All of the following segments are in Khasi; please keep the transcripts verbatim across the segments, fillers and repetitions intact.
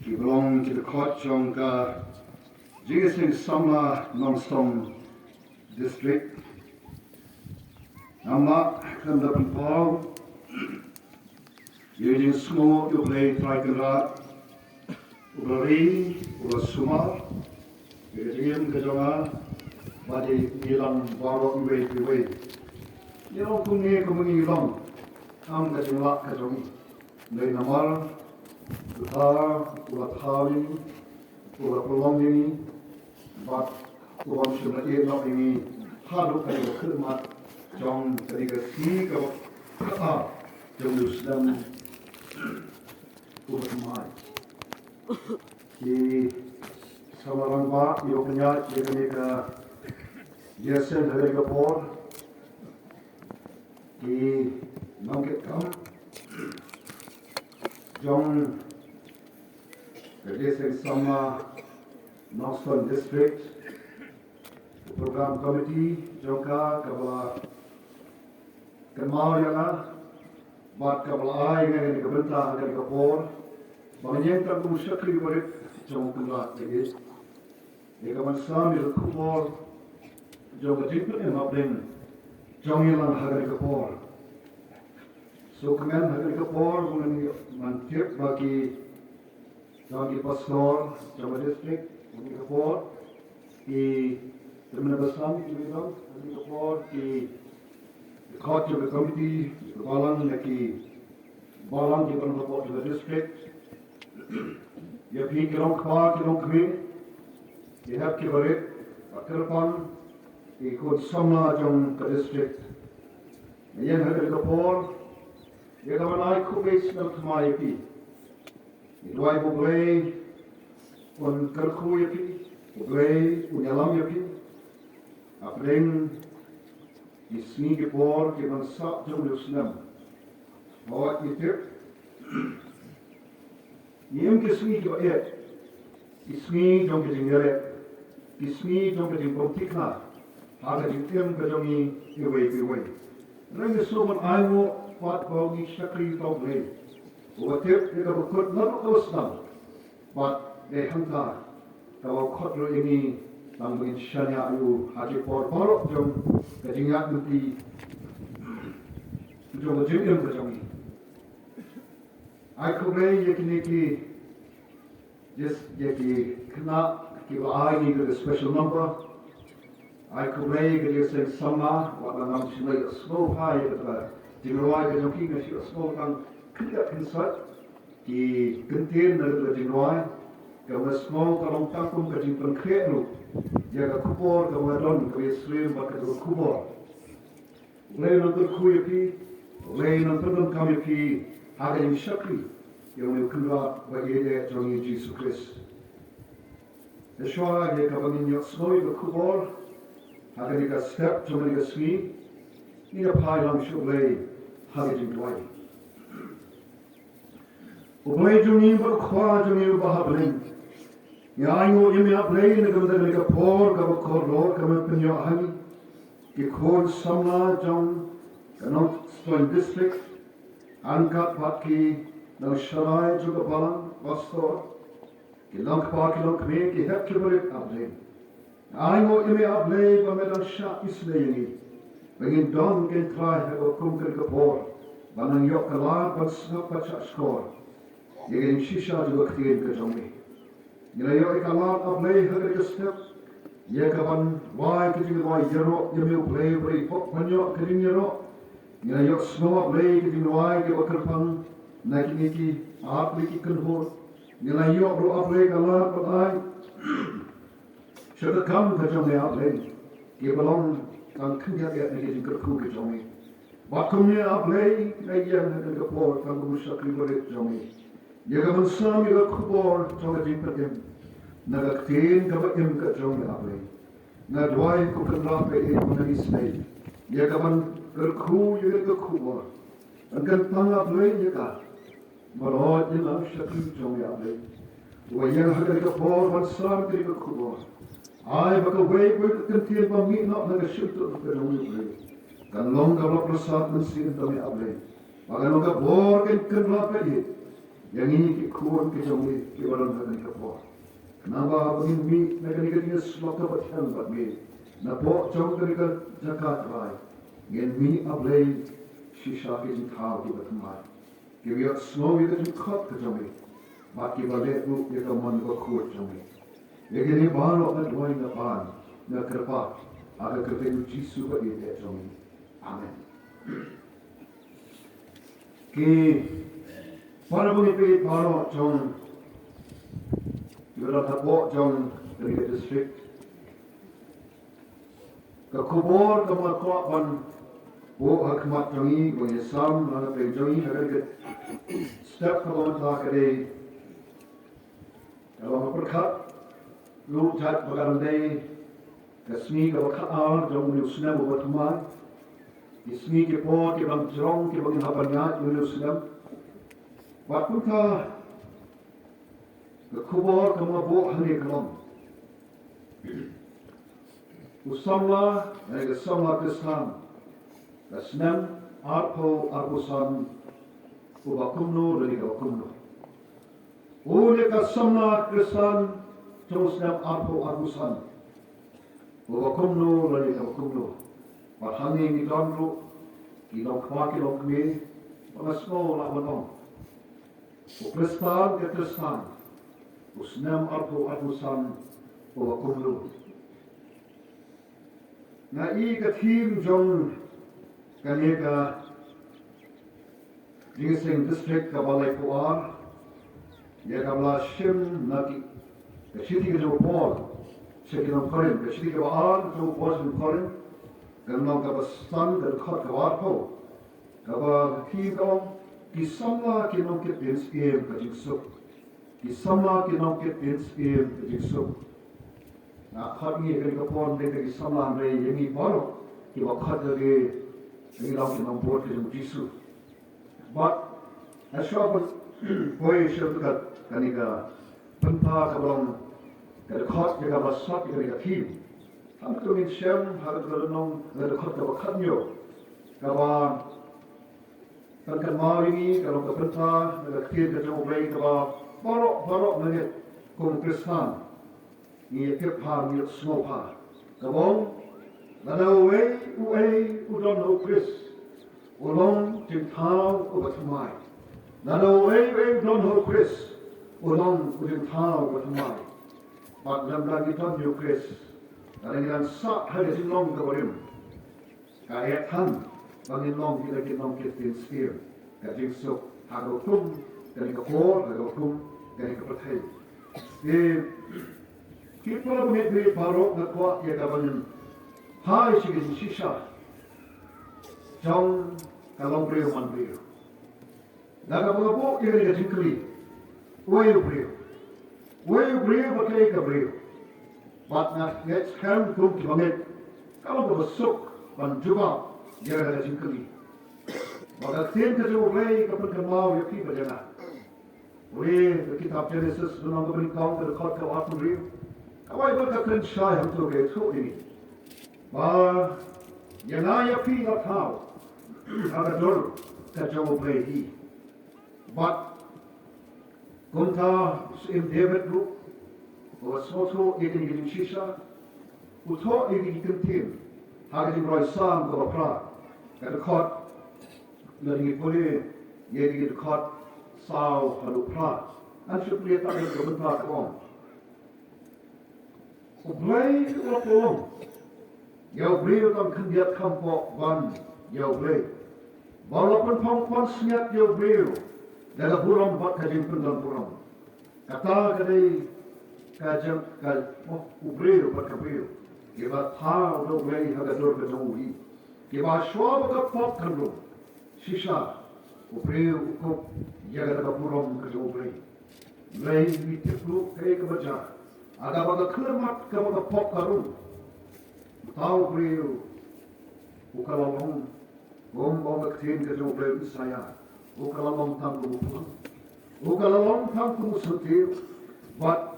ki ba long ki dkhot jong ka Jingïaseng Samla Nongstoiñ District. Namar khlem da pynpaw ïa ka jingsngew ïa U Blei Trai Kynrad, uba ri, uba sumar ïa ka jingim ka jong nga bad ïa ngi lang baroh iwei pa iwei. Ïa long kumne kumba ngi long, kam ka jinglah ka jong ngi. Dei namar uta uba thaw ïa ngi, uba pynlong ïa ngi, bad uba ym shym la ïeh noh ïa ngi haduh kane ka khyllipmat jong kane ka sngi kaba khatar jong u snem uba thymmai. Ki samla rangbah, ki ba pynïaid ïa kane ka jingïaseng ha kane ka por, ki nongkitkam jong ka Jingïaseng Samla Nongstoiñ District, ka program committee jong ka, kaba la kynmaw ïa nga bad kaba la ai ïa nga ïa kane ka bynta ha kane ka por, ba ngan ïeng tang kum u shakri barit jong U Kynrad. Ïa ka ban sam ïa ka khubor jong ka jingpynim hapdeng jong ngi lang ha kane ka por. Sngewkmen ha kane ka por ba ngan ïoh ban tip ba ki jong ki pastor jong ka district ha kane ka por, ki tymmen basan ki ba don ha kane ka por, ki dkhot jong ka committee, ki balang na ki balang ki ban hapoh jong ka district. Ïa phi ki long kpa ki long kmie, ki hep ki barit, bad kyrpang ki khun samla jong ka district. Nga ïeng ha kane ka por ïa ka ban ai khublei sngewthuh ïa phi. Ngi duwai ba U Blei un kyrkhu ïa phi, U Blei un ïalam ïa phi hapdeng ki sngi ki por ki ban sah jong u snem. Hooid, ngi tip, ngi im ki sngi kiba eh, ki sngi jong ka jingïaleh, ki sngi jong ka jingpynthikna ha ka jingim ka jong ngi iwei pa iwei. Hynrei ngi sngewbha ban ainguh pat ba ngi shakri ïa U Blei uba tip ïa kaba kut naduh kaba sdang. Bad dei hangta kaba u khot ruh ïa ngi tang ba ngin shaniah ïa u ha ki por baroh jong ka jingïaid lynti jong ka jingim ka jong ngi. Ai khublei ïa kine ki, ïa ki khynnah kiba ai ïa ngi ka special number. Ai khublei ïa ka Jingïaseng Samla, wat la ngam shym la ïohsngew bha ïa kata ka jingrwai ka jong ki, nga shu ïohsngew tang khyndiat khynsoit ki kyntien na kata ka jingrwai. Kaba nga sngew ka long tang kum ka jingpynkhreh ruh ïa ka khubor kaba nga don kaba ïasyriem bad kata ka khubor. U Blei un nang kyrkhu ïa phi, U Blei un nang pyndonkam ïa phi ha ka jingshakri ïa une U Kynrad ba ïeit jong ngi Jisu Khrist. Te shuwa ïa kaba ngin ïohsngew ïa ka khubor ha kane ka step jong kane ka sngi, ngin ïa phai lang sha U Blei ha ka jingduwai. U Blei jong ngi bad U Kpa jong ngi uba ha bneng, ngi ainguh ïa me A Blei na ka bynta kane ka por kaba kordor kaba me pynïoh ha ngi, ki khun samla jong ka Nongstoiñ District, ryngkat bad ki nongsharai jong ka balang, pastor, ki long kpa ki long kmie, ki hep ki barit A Blei. Nga ainguh ïa me A Blei ba me dang shah isynei ïa ngi ba ngin don kein trai ha kaba kum kane ka por, ban nang ïoh ka lad ban sngap bad shahshkor ïa ka jingshisha jong ka ktien ka jong me. Ngi la ïoh ïa ka lad A Blei ha kane ka step ïa ka ban wai ka jingrwai ïaroh ïa me U Blei uba dei hok ban ïoh ka jingïaroh. Ngi la ïohsngew A Blei ka jingrwai kaba kyrpang na kine ki ar tylli ki kynhun. Ngi la ïoh ruh A Blei ka lad ban ai sha ka kam ka jong me A Blei, kiba long tang khyndiat eh na ki jingkyrkhu ki jong me. Bad kumne A Blei nga ïeng ha kane ka por tang kum u shakri barit jong me, ïa ka ban sam ïa ka khubor jong ka jingpynim na ka ktien kaba im ka jong me A Blei. Nga duwai ko Kynrad ba ïeit, ba ngan isynei ïa ka ban kyrkhu ïa kane ka khubor. Ngan kyntang A Blei ïa ka Baroh ngi la shakri jong me A Blei. Uba ïeng ha kane ka por ban sam kane ka khubor. Ai ba kawei kawei ka kyntien ba mih noh na ka shyntur ka jong me A Blei, kan long kaba la pyrsad mynsiem ïa me A Blei. Ba kan long ka bor ka Kynrad ba ïeit. ïa ngi ki khun ki jong me kiba don ha kane ka por. Naba haba ngin mih na kane ka jingïasyllok kaba thiang bad me napoh jong kane ka jaka trai, ngin mih, A Blei, shisha ki jingthaw kiba thymmai, kiba ïohsngew ïa ka jingkhot ka jong me bad kiba leh ruh ïa ka mon bakhuid jong me. Ïa kine baroh nga duwai, nga pan, nga kyrpad ha ka kyrteng U Jisu ba ïeit jong ngi. Amen. Ki para bangeit baroh jong, kiba don hapoh jong kane ka district, ka khubor kaba nga kwah ban buh ha khmat jong ngi, ban ïasam ha ka pdeng jong ngi ha kane ka step kaba mynta ka dei, kaba nga pyrkhat ruh jait ba ka dang dei ka sngi kaba khatar jong une u snem uba thymmai. Ki sngi ki por kiba jrong kiba ngin hap ban ïaid une u snem. Bad kumta ka khubor kaba nga buh hangne ka long: U samla, lane ka samla Khristan, ka snem arphew arphew san, uba kumno lane kaba kumno. Une ka samla Khristan jong u snem arphew arphew san, uba kumno lane kaba kumno. Bad hangne ngi don ruh ki longkmie ki longkmie, ba nga sngew lah ban ong, U Khristan ka Khristan, u snem arphew arphew san, uba kumno. Nga i ka theme jong kane ka jingïaseng district kaba laiphew ar, ïa kaba la shim na ki, ka shithi ka jong u Paul sha ki nong Korinth, ka shithi kaba ar ka jong u Paul sha ki nong Korinth, ka lynnong kaba san, ka dkhot kaba arphew, kaba theme ka ong, Ki samla ki nongkit syiem ka jingsuk. Ki samla ki nongkit syiem ka jingsuk. Nga khot ngi ha kane ka por, ym dei tang ki samla, hynrei ïa ngi baroh kiba khot ïa ki, ïa ngi long ki nongbud ka jong U Jisu. Bad nga sngewbha ban poi sha ka, kane ka bynta kaba long ka dkhot ïa kaba sot ïa kane ka theme. Hangto ngin shem ha ka lynnong, ha ka dkhot kaba khathynñiew, kaba pynkynmaw ïa ngi ka long ka bynta na ka ktien ka jong U Blei kaba baroh baroh mynta kum Khristan ngi ïa tip bha, ngi ïa sngewbha. Kaba ong, lada uei uei u don ha U Khrist, u long jingthaw uba thymmai. Lada uei uei u don ha U Khrist, u long u jingthaw uba thymmai. Bad lymda ngi don ïa U Khrist, lada ngi dang sah ha ka jinglong kaba rim, ka eh than ba ngin long kita ki nongkit syiem ka jingsuk ha ka hukum kane ka por, ha ka hukum kane ka pyrthei. Te ki para bangeit baroh, nga kwah ïa kaba ngin phai sha ka jingshisha jong ka longbriew manbriew. Da kaba nga buh ïa kane ka jingkylli, uei u briew? Uei u briew bad kaei ka briew? Bad nga ngeit skhem kum kiba ngeit, ka long kaba suk ban jubab ïa kane ka jingkylli. Ba ka ktien ka jong U Blei ka pynkynmaw ïa phi bad ïa nga. Pule ka kitab Jenesis lynnong kaba nyngkong, ka dkhot kaba arphew hynriew. Ka Baibl ka kren shai hangto, ka ïathuh ïa ngi ba ïa nga ïa phi la thaw ha ka dur ka jong U Blei hi. Bad kumta u syiem David ruh, uba sngewthuh ïa kane ka jingshisha, u thoh ïa kane ka kyntien ha ka jingrwai Salm kaba phra, ka dkhot, lada ngi pule ïa kane ka dkhot saw haduh phra. Ngan shu pule tang ïa ka bynta, ka ong: U Blei u la pynlong ïa u briew tang khyndiat kham pop ban ïa U Blei, ba u la pynphong pansngiat ïa u briew da ka burom bad ka jingpyndonburom. Kata ka dei ka jong ka, oh, u briew bad ka briew, kiba thaw da U Blei ha ka dur ka jong u hi, kiba shuwa ba ka pop kan rung, shisha u briew u kup ïa kata ka burom ka jong U Blei. Hynrei ngi tip ruh kaei kaba jia, ha kaba ka khyllipmat kaba ka pop ka rung, uta u briew u ka la long, kum ba ong ka ktien ka jong u Blei, u Isaïah, u ka la long tang kum u plang, u ka la long tang kum u syntiew. Bad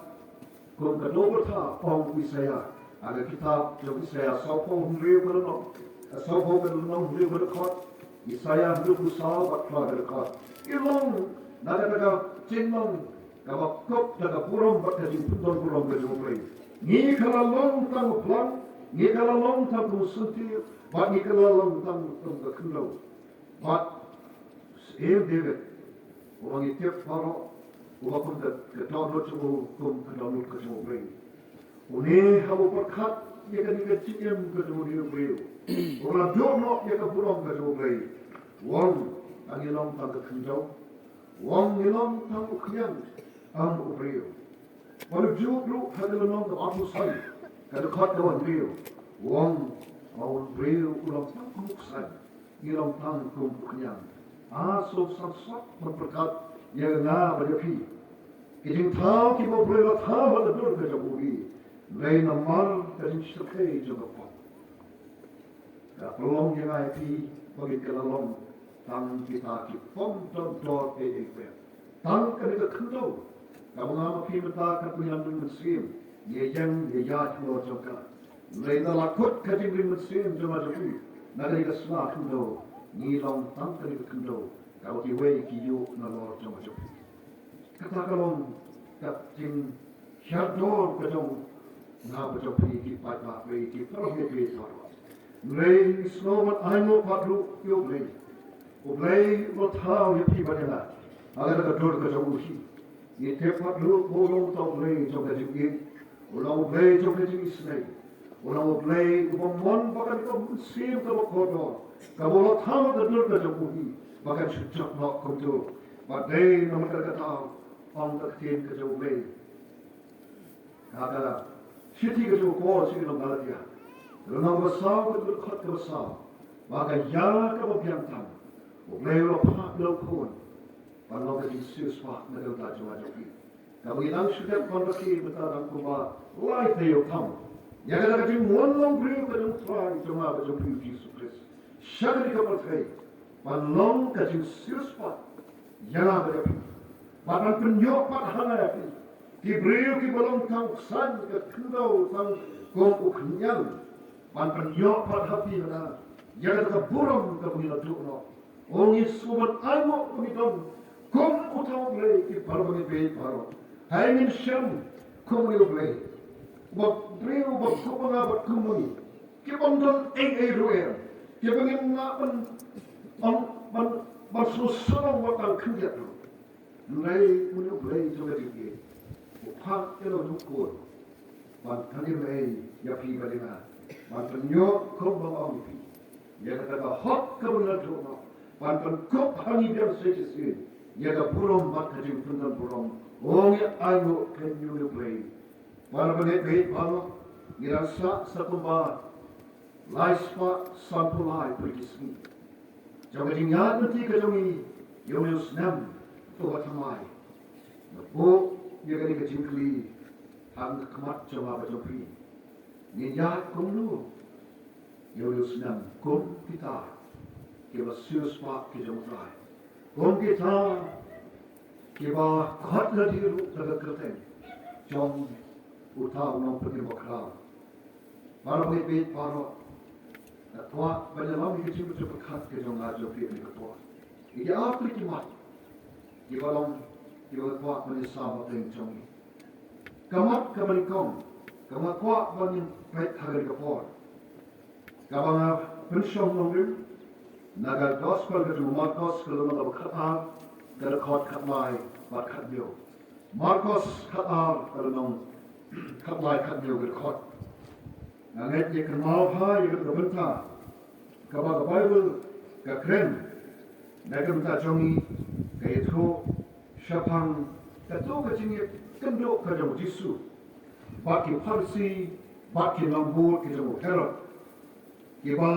kum ka dohnud ba ong u Isaïah ha ka kitab jong u Isaïah sawphew hynriew ka lynnong, sawphew ka lynnong, hynriew ka dkhot, Isaïah hynriewphew saw bad phra ka dkhot. Ki long na kata ka jinglong kaba kup da ka burom bad ka jingpyndonkam burom ka jong U Blei. Ngi ka la long tang u phlang, ngi ka la long tang u syntiew, bad ngi ka la long tang u khyndew. Bad Syiem David, uba ngi tip baroh, uba kum ka, ka dohnud jong u kum ka dohnud ka jong U Blei. Une haba u pyrkhat ïa kane ka jingim ka jong une u briew, u la duh noh ïa ka burom ka jong U Blei. U ong, ngi long tang ka khyndew, u ong, ngi long tang u khñiang, ym u briew. Bad u juh ruh ha ka lynnong kaba arphew san, ka dkhot kaba hynriew, u ong ba u briew u long tang kum u ksain, ngi long tang kum u khñiang. A sngewsarong ban pyrkhat ïa nga bad ïa phi. Ki jingthaw kiba U Blei u la thaw ha ka dur ka jong u hi, hynrei namar ka jingshyrkhei jong ka pop, ka pynlong ïa nga ïa phi ba ngin kylla long tang kita ki pop don dor ei ei ruh. Tang kane ka khyndew kaba nga ma phi mynta, ka pynïaid ring mynsiem, ïa ïeng ïa ïaid halor jong ka. Hynrei na la kut ka jingring mynsiem jong nga jong phi na kane ka sla khyndew, ngi long tang kane ka khyndew kaba kiwei ki ïuh nalor jong nga jong phi. Kata ka long ka jinghiar dor ka jong nga bad jong phi ki paidbah, ki paralok, ki paralok. Hynrei ngi sngewbha ban ainguh pat ruh ïa U Blei. U Blei u la thaw ïa phi bad ïa nga ha kata ka dur ka jong u hi. Ngi tip pat ruh ba u long uta U Blei jong ka jingïeit, u long U Blei jong ka jingisynei, u long U Blei uba mon ba kane ka mynsiem kaba kordor, kaba u la thaw ha ka dur ka jong u hi, ba kan shu jop noh kumjuh. Bad dei namar kata ka daw, ong ka ktien ka jong U Blei ha ka shithi ka jong u Paul sha ki nong Galatia, lynnong kaba saw, ka dkhot kaba saw, ba ka ïa kaba biang tam U Blei u la phah ïa u Khun ban long ka jingsiewspah na ka bynta jong nga jong phi. Kaba ngi dang shu dep ban rakhe mynta dang kumba lai taïew tam ïa kata ka jingwan long briew ka jong U Trai jong nga bad jong phi U Jisu Khrist sha kane ka pyrthei, ban long ka jingsiewspah ïa nga bad ïa phi, bad ban pynïoh pat ha nga ïa phi, ki briew kiba long tang u ksain, ka khyndew tang kum u khñiang, ban pynïoh pat ha phi ha nga ïa kata ka burom kaba ngi la duh noh. O, ngi sngewbha ban ainguh ba ngi don kum uta U Blei, ki parabangeit baroh. Hynrei ngin shem kum une U Blei, uba briew, uba kum ma nga bad kum ma ngi, ki bym don ei ei ruh em, kiba ngin lah ban, ban, ban, ban sngewsarong wat tang khyndiat ruh. Hynrei une U Blei jong ka jingïeit u phah ïa la u Khun ban pynïaid ïa phi bad ïa nga, ban pynïoh kum ba nga ong ïa phi, ïa kata ka hok kaba ngi la duh noh, ban pynkup ha ngi biang shisien ïa ka burom bad ka jingpyndonkam burom. O, ngi ainguh keiñ ïa une U Blei. Parabangeit baroh, ngi dang sah sa kumba lai spah sanphew lai phew ki sngi jong ka jingïaid lynti ka jong ngi ïa une u snem uba thymmai. Nga buh ïa kane ka jingkylli ha ka khmat jong nga bad jong phi. Ngin ïaid kumno ïa une u snem kum kita kiba siewspah ki jong U Trai, kum kita kiba khot lade ruh da ka kyrteng jong uta u Nongpynim Bakhraw? Parabangeit baroh, nga kwah ban ïalam ïa ka jingpyrkhat ka jong nga jong phi ha kane ka por. Ïa ki ar tylli ki mat kiba long, kiba nga kwah ban ïasam hapdeng jong ngi. Ka mat kaba nyngkong kaba nga kwah ban ngin peit ha kane ka por, kaba nga pynshong nongrim na ka Gospel ka jong u Markos, ka lynnong kaba khatar, ka dkhot khatlai bad khathynñiew. Markos khatar, ka lynnong khatlai, khathynñiew ka dkhot. Nga ngeit ïa kynmaw bha ïa ka bynta kaba ka Baibl ka kren na ka bynta jong ngi, ka ïathuh shaphang kato ka jingïakynduh ka jong u Jisu bad ki Pharisi bad ki nongbud ki jong u Herod, kiba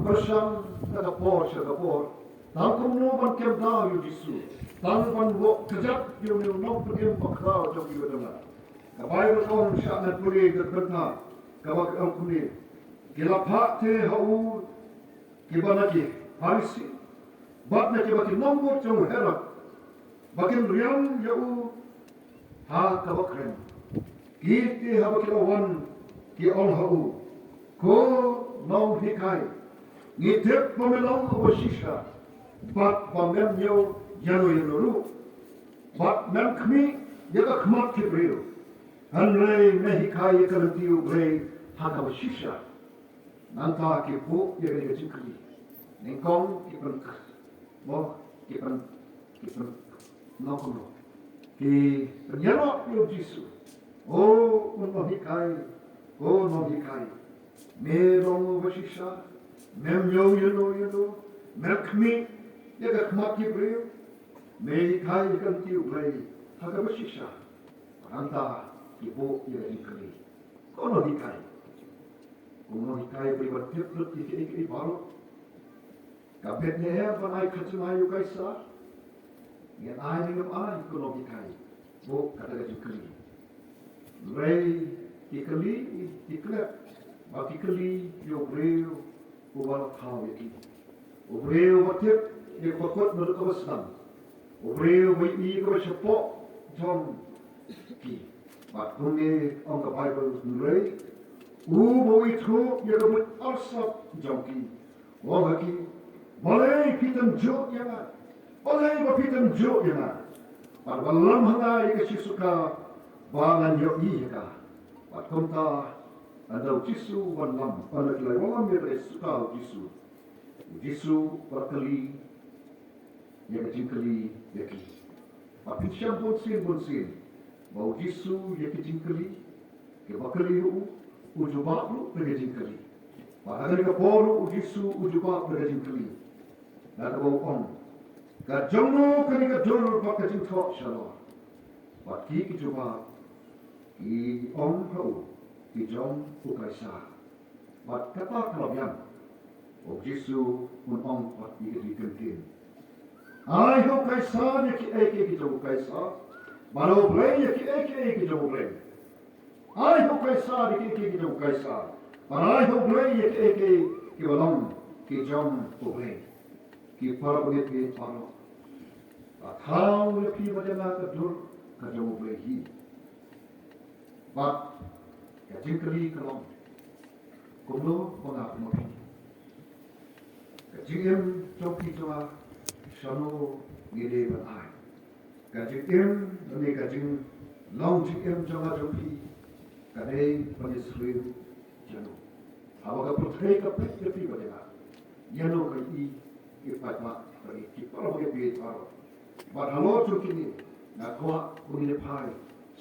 pyrshang na ka por sha ka por tang kumno ban kem daw ïa u Jisu, tang ban wad kjat ïa une u Nongpynim Bakhraw jong ki ba dang. Ka Baibl ka ong, sha na pule ka bynta kaba ka ong kumne: Ki la phah te ha u kiba na ki Pharisi bad na kiba ki nongbud jong u Herod, ba kin riam ïa u ha kaba kren. Kite haba ki la wan ki ong ha u, Ko Nonghikai, ngi tip ba me long uba shisha bad ba mem ñiew ïano ïano ruh. Bad mem khmih ïa ka khmat ki briew, hynrei me hikai ïa ka lynti U Blei ha kaba shisha. Nangta ki buh ïa kane ka jingkylli. Nyngkong ki pyn, mo, ki pyn, ki pyn, nongkynnoh, ki pynïaroh ïa U Jisu. O u nonghikai, o nonghikai, me long uba shisha, mem ïohi ïa no ïa no, mem khmih ïa ka khmat ki briew, me hikai ïa ka lynti U Blei ha kaba shisha. Nangta ki buh ïa ka jingkylli. Ko nonghikai, ko nonghikai, ba tip lut ïa kiei kiei baroh, ka bit ne em ban ai khajanai ïa u Kaisar? Ngan ai ne ngam ai, ko nonghikai? Buh kata ka jingkylli. Hynrei ki kylli, ki klet, ba ki kylli ïa u briew uba la thaw ïa ki, u briew uba tip ïa kaba kut naduh kaba sdang, u briew uba ïohi ïa kaba shapoh jong ki. Bad kumne ong ka Baibl, hynrei u ba u ithuh ïa ka buit arsap jong ki, u ong ha ki, balei phi tynjuh ïa nga? Balei ba phi tynjuh ïa nga? Bad wallam ha nga ïa ka sisuka ba ngan ïohi ïa ka. Bad kumta, ynda U Jisu u wallam, ynda ki la wallam ïa ka sisuka U Jisu, U Jisu u la kylli ïa ka jingkylli ïa ki. Bad phin shem bunsien bunsien ba U Jisu ïa ki jingkylli kiba kylli u, u jubab ruh da ka jingkylli. Bad ha kane ka por ruh U Jisu u jubab da ka jingkylli, da kaba u ong, ka jong no kane ka dur bad ka jingthoh shalor? Bad ki ki jubab, ki ong ha u, ki jong u Kaisar. Bad kata ka la biang, U Jisu un ong pat ïa ki kyntien, ai ha u Kaisar ïa kiei kiei ki jong u Kaisar, bad ha U Blei ïa kiei kiei ki jong U Blei. Ai ha u Kaisar ïa kiei kiei ki jong u Kaisar, bad ai ha U Blei ïa kiei kiei kiba long ki jong U Blei. Ki para bangeit baroh, ka thaw ïa phi bad ïa nga ka dur ka jong U Blei hi. Bad ka jingkylli ka long, kumno ba nga pynmih? Ka jingim jong phi jong nga, shano ngi dei ban ai? Ka jingim, lane ka jinglong jingim jong nga jong phi, ka dei ban ïasyriem ïano? Haba ka pyrthei ka peit ïa phi bad ïa nga, ïano ka i, i paidbah, ka i ki para bangeit baroh? Bad halor jong kine, nga kwah ba ngin ïa phai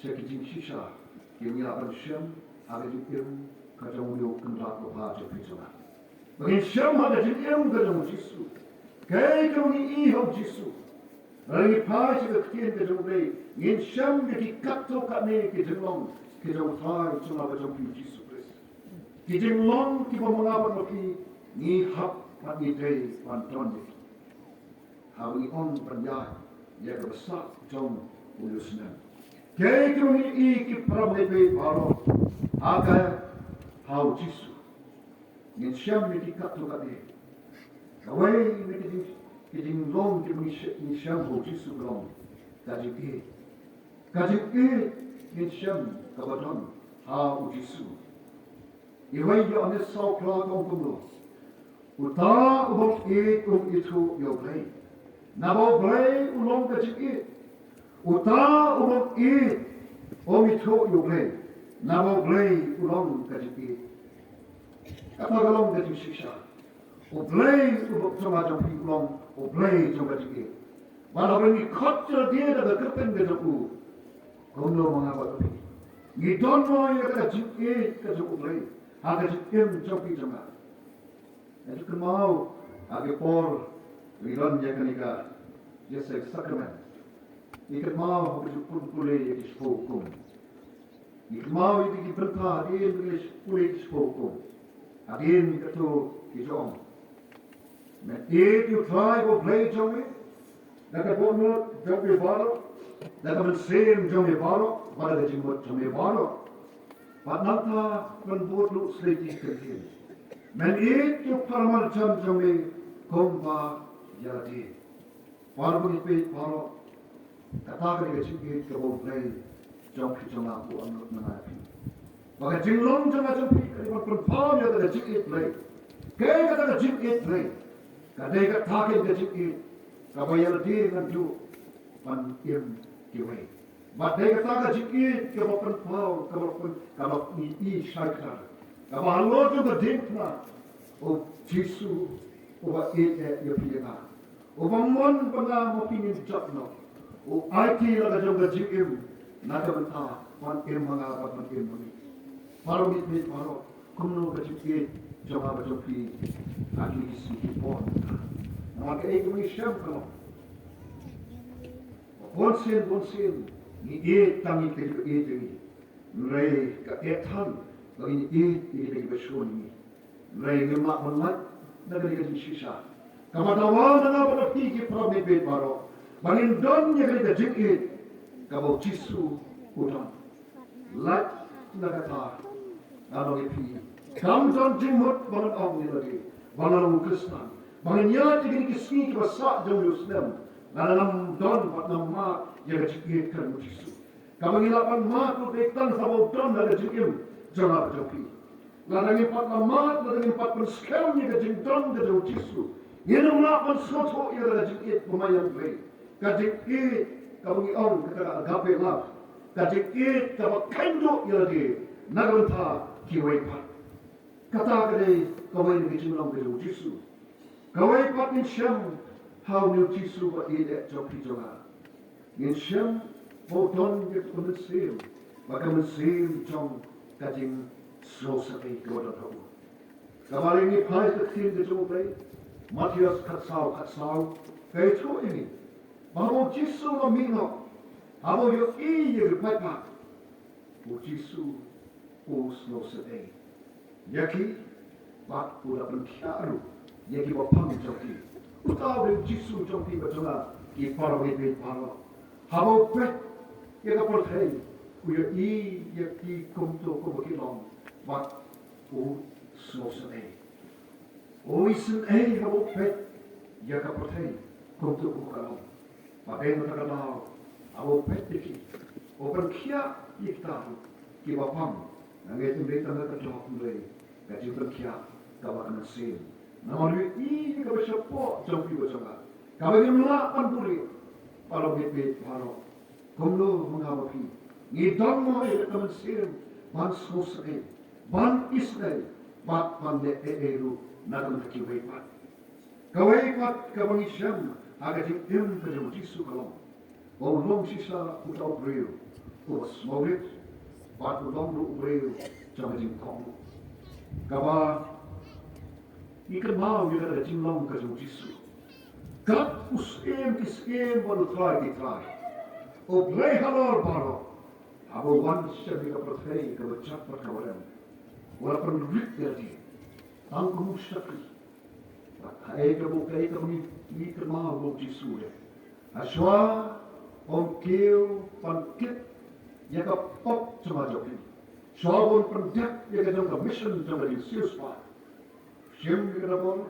sha ki jingshisha kiba ngi lah ban shem ha ka jingim ka jong une u kynrad babha jong phi jong nga. Ba ngin shem ha ka jingim ka jong U Jisu, kaei kaba ngi i ha U Jisu. Lada ngi phai sha ka ktien ka jong U Blei, ngin shem ïa ki katto katne ki jinglong ki jong u Trai jong nga bad jong phi U Jisu Khrist. Ki jinglong kiba ma nga bad ma phi ngi hap bad ngi dei ban don ïa ki. Haba ngi ong ban ïaid ïa kaba sah jong une u snem, kaei kaba ngi i, ki para bangeit baroh, ha ka, ha U Jisu. Ngin shem ïa ki katto katne. Kawei na ki jing, ki jinglong kiba ngi shem, ngi shem ha U Jisu ka long ka jingïeit. Ka jingïeit ngin shem kaba don ha U Jisu. Iwei Ïoannis saw phra ka ong kumno: Uta u bym ïeit um ithuh ïa U Blei, naba U Blei u long ka jingïeit. Uta u bym ïeit um ithuh ïa U Blei, naba U Blei u long ka jingïeit. Kata ka long ka jingshisha. U Blei u bym, jong nga jong phi u long U Blei jong ka jingïeit. Bad haba ngi khot ïa lade da ka kyrteng ka jong u, kumno ma nga bad phi, ngi don mo ïa ka jingïeit ka jong U Blei ha ka jingim jong phi jong nga? Ngi kynmaw ha ki por ngi don ïa kane ka ïaseng sakramen, ngi kynmaw ha ka jingpule ïa ki shiphew hukum. Ngi kynmaw ïa ki bynta hadien ba ngi pule ki shiphew hukum. Hadien kato ki ju ong: Men ïeit ïa U Trai U Blei jong me da ka dohnud jong me baroh, da ka mynsiem jong me baroh, bad da ka jingmut jong me baroh. Bad nangta men bud ruh sa ki kyntien: Men ïeit ïa u para marjan jong me kumba ïa lade. Para bangeit baroh, kata ka dei ka jingïeit kaba U Blei jong phi jong nga u ong lut na nga ïa phi. Ba ka jinglong jong nga jong phi ka dei ban pynpaw ïa ka jingïeit Blei. Kaei kata ka jingïeit Blei? Ka dei kata ka jingïeit kaba ïa lade ngan duh ban im iwei. Bad dei kata ka jingïeit kaba pynpaw, kaba pyn, kaba ngi i shai kdar, kaba halor jong ka diengphna, u Jisu uba ïeit eh ïa phi ïa nga, uba mon ba nga ma phi ngin jot noh, u aiti la ka jong ka jingim na ka bynta ban im ma nga bad ban im ma ngi. Para bangeit baroh, kumno ka jingïeit jong nga bad jong phi ha kine ki sngi ki por mynta? Namar kaei kaba ngi shem ka long, bunsien bunsien ngi ïeit tang ïa kita kiba ïeit ïa ngi. Hynrei ka eh than ba ngin ïeit ïa kita kiba shun ïa ngi. Hynrei ngim lah ban lait na kane ka jingshisha. Kaba dawa na nga bad na phi ki para bangeit baroh, ba ngin don ïa kane ka jingïeit kaba u Jisu u don. Lait na kata, nga ong ïa phi, kam don jingmut ba ngan ong ïa lade ba nga long u Khristan, ba ngan ïaid ïa kine ki sngi kiba sah jong u snem, nga la ngam don bad ngam mad ïa ka jingïeit ka jong u Jisu. Kaba ngi lah ban mad ruh dei tang haba u don ha ka jingim jong nga bad jong phi. Lada ngim pat la mad, lada ngim pat pynskhem ïa ka jingdon ka jong u Jisu, ngin ym lah ban sngewthuh ïa ka jingïeit ba maïan lei, ka jingïeit kaba ngi ong kata ka agape love, ka jingïeit kaba kheiñ duh ïa lade na ka bynta kiwei pat. Kata ka dei kawei na ki jinglong ka jong u Jisu. Kawei pat ngin shem ha une u Jisu ba ïeit eh jong phi jong nga. Ngin shem ba u don ïa ka mynsiem, ba ka mynsiem jong ka jingsngewsynei kaba don ha u. Kaba lei ngi phai ka ktien ka jong U Blei, Mathaios khatsaw khatsaw, ka ïathuh ïa ngi ba haba u Jisu u la mih noh, haba u ïohi ïa ki paidbah, u Jisu u sngewsynei ïa ki bad u la pynkhiah ruh ïa ki bapang jong ki. Uta u dei u Jisu jong phi bad jong nga ki para bangeit baroh. Haba u peit ïa ka pyrthei, u ïohi ïa ki kumto kumba ki long bad u sngewsynei. U isynei haba u peit ïa ka pyrthei kumto kumba ka long. Bad dei na kata ka daw haba u peit ïa ki, u pynkhiah ïa kita ruh ki bapang. Nga ngeit ym dei tang ka jong u Blei ka jingpynkhiah kaba ka mynsiem. Namar u ïohi ïa kaba shapoh jong phi bad jong nga, kaba ngim lah ban buhrieh. Para bangeit baroh, kumno ma nga ma phi, ngi don mo ïa ka mynsiem ban sngewsynei, ban isynei bad ban leh ei ei ruh na ka bynta kiwei pat? Kawei pat kaba ngi shem ha ka jingim ka jong u Jisu ka long ba u long shisha uta u briew uba sngewrit bad u long ruh u briew jong ka jingkohnguh. Kaba ngi kynmaw ïa ka jinglong ka jong u Jisu. Kat u Syiem ki syiem bad u Trai ki trai, U Blei halor baroh, haba u wan sha kane ka pyrthei kaba jot bad kaba rem, u la pynrit ïa lade tang kum u shakri. Bad kaei kaba, kaei kaba ngi, ngi kynmaw ba u Jisu u leh? Hashwa ba un kiew ban kit ïa ka pop jong nga jong phi, shwa ba un pyndep ïa ka jong ka mission jong ka jingsiewspah, shim ïa ka dabor,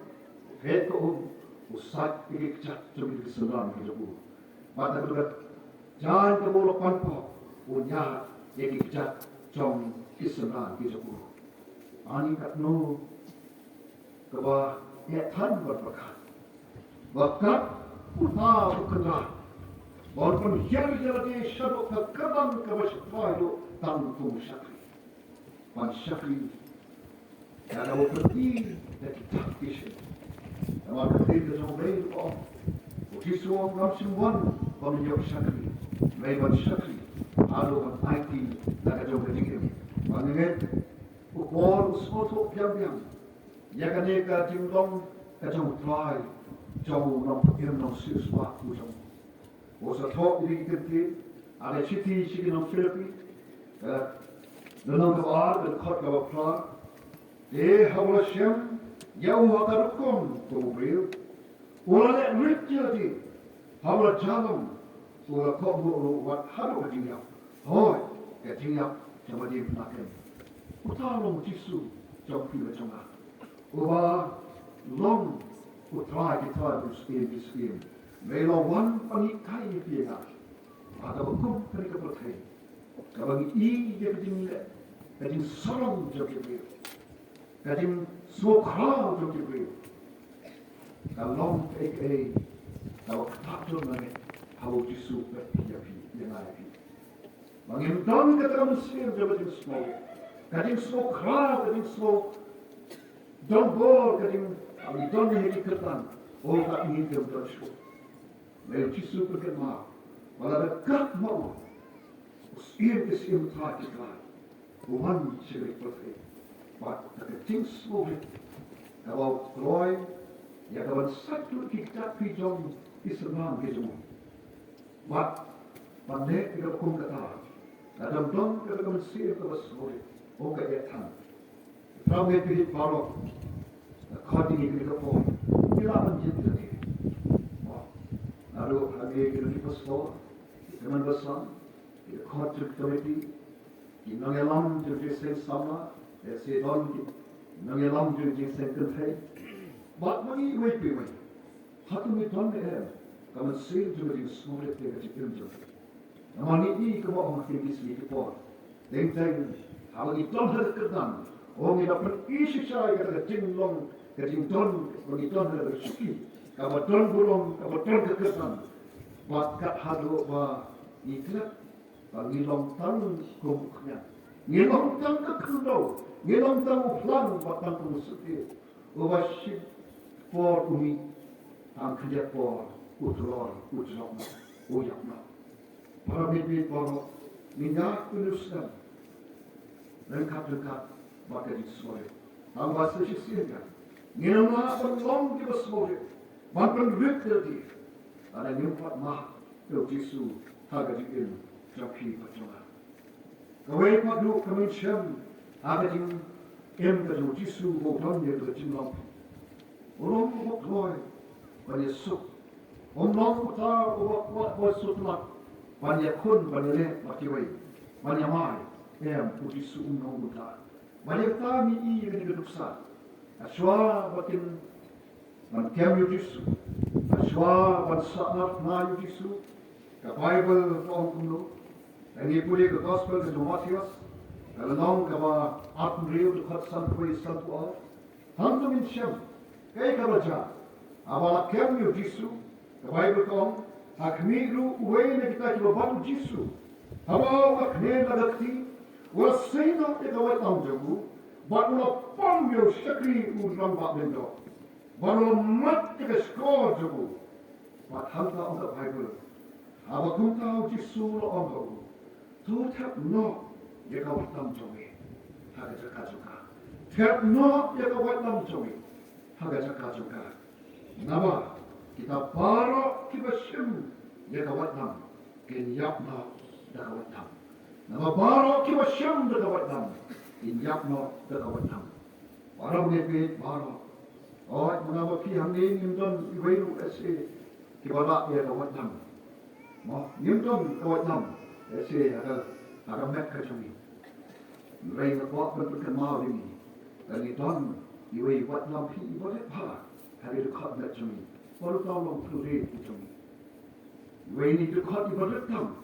phet ka um, u sait ïa ki kjat jong ki synran ki jong u. Bad na ka jaiñ kaba u la pan pop, u ñiad ïa ki kjat jong ki synran ki jong u. Ani katno kaba eh than bad pyrkhat ba kat uta u kynrad ba un pynhiar ïa lade shaduh ka kyrdan kaba sha trai duh tang kum u shakri. Ban shakri da kaba pyrthei da ki dak ki shin. Namar ka ktien ka jong U Blei ka ong, u Jisu u ong, ngam shym wan ban ïoh shakri, hynrei ban shakri haduh ban aiti da ka jong ka jingim. Ba nga ngeit u Paul u sngewthuh biang biang ïa kane ka jinglong ka jong u Trai jong u nongpynim nongsiewspah u jong u. U sa thoh ïa ki ktien ha ka shithi sha ki nong Philippi, ka lynnong kaba ar, ka dkhot kaba phra. Te haba la shem ïa u ha ka rukom kum u briew, u la leh rit ïa lade. Haba la ïalam, u la kohnguh ruh wat haduh ka jingïap. Hooid, ka jingïap jong ka diengphna. Uta u long u Jisu jong phi bad jong nga, uba long u Trai ki trai, u Syiem ki syiem. Me la wan ban hikai ïa phi ïa nga ha kaba kum kane ka pyrthei, kaba ngi i ïa ka jingleh, ka jingsarong jong ki briew, ka jingsngewkhraw jong ki briew. Ka long kaei kaei kaba ktah jur na ngi haba u Jisu u peit ïa phi. ïa nga ïa phi. Ba ngim don kata ka mynsiem jong ka jingsngew, ka jingsngew khraw, ka jingsngew donbor, ka jing, ba ngi don ïa ki kyrdan, oh, ka ngim don shuh. Hynrei u Jisu u pynkynmaw ba lada kat ma u, u Syiem ki syiem, u Trai ki trai, u wan sha ka pyrthei bad da ka jingsngewrit, kaba u kloi ïa ka ban sait lut ki kjat ki jong ki synran ki jong u. Bad ban leh ïa ka kum kata, lada ym don kata ka mynsiem kaba sngewrit, oh, ka ïa than. Para bangeit baroh, ka khot ïa ngi kane ka por, ngi lah ban jied lade. Naduh hangne ki nongïalam pastor, ki tymmen basan, ki dkhot jong ki komiti, ki nongïalam jong ki seng samla, lehse don ki nongïalam jong ki seng kynthei, bad ma ngi iwei pa iwei. Hato ngi don ne em ka mynsiem jong ka jingsngewrit ïa ka jingim jong ngi? Namar ngi i kumba ong ha kine ki sngi ki por, teng teng haba ngi don ha ka kyrdan, oh, ngi da pyni shisha ïa kata ka jinglong, ka jingdon, ba ngi don ha ka shuki, kaba don burom, kaba don ka kyrdan. Bad kat haduh ba ngi klet ba ngi long tang kum u khñiang, ngi long tang ka khyndew, ngi long tang u phlang bad tang kum u syntiew, uba shi por u mih, tang khyndiat por u tlor, u jngoh noh, u ïap noh. Para bangeit baroh, ngin ïa kynduh sdang ryngkat ryngkat bad ka jingsngewrit. Tangba sa shisien kan, ngin ym lah ban long kiba sngewrit, ban pynrit ïa lade, lada ngim pat mad ïa u Jisu ha ka jingim jong phi bad jong nga. Kawei pat ruh ka mynsiem ha ka jingim ka jong u Jisu, ba u don ïa ka jinglong, u long uba kloi ban ïasuk. Um long uta uba kwah, uba sngewtynnat ban ïakhun, ban ïaleh bad kiwei, ban ïamai. Em, u Jisu um long uta. Bad ïa kata ngi i ïa kane ka nuksa, hashwa ba kin ban kem ïa u Jisu, hashwa ban sahnarphna ïa u Jisu, ka Baibl ka ong kumno? Lada ngi pule ka Gospel ka jong u Mathaios, ka lynnong kaba arphew hynriew, dkhot sanphew wei sanphew ar. Hangto ngin shem kaei kaba jia haba la kem ïa u Jisu. Ka Baibl ka ong, ha khmih ruh uwei na kita kiba bat u Jisu, haba u la kmen da ka kti, u la sei noh ïa ka waitlam jong u, bad u la pom ïa u shakri u rangbah lyngdoh, bad u la mad ïa ka shkor jong u. Bad hangta ong ka Baibl, haba kumta u Jisu u la ong ha u, to thep noh ïa ka waitlam jong me ha ka jaka jong ka. Thep noh ïa ka waitlam jong me ha ka jaka jong ka. Naba kita baroh kiba shim ïa ka waitlam kin ïap noh da ka waitlam. Naba baroh kiba shim da ka waitlam kin ïap noh da ka waitlam. Para bangeit baroh, hooid, ma nga bad phi hangne ngim don iwei ruh lehse kiba rah ïa ka waitlam. Mo, ngim don ka waitlam lehse ha ka, ha ka met ka jong ngi. Hynrei nga kwah ban pynkynmaw ïa ngi, lada ngi don iwei i waitlam phi iba rit bha ha ki dkhot met jong ngi, bad uta u long pynrit jong ngi. Iwei na ki dkhot iba rit tam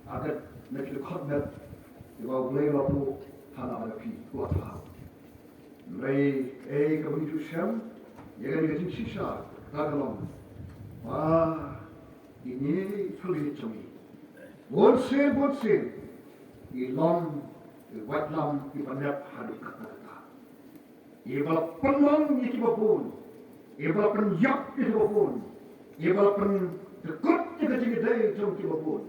ha ka, na ki dkhot met iba U Blei u la buh ha na ka phi, ko thaw. Hynrei ei kaba ngi ju shem ïa kane ka jingshisha, ka long ba ine i pynrit jong ngi, bun sien bun sien i long i waitlam iba nep haduh katta katta. Iba la pynlong ïa kiba bun, iba la pynïap ïa kiba bun, iba la pyndkut ïa ka jingïadei jong kiba bun.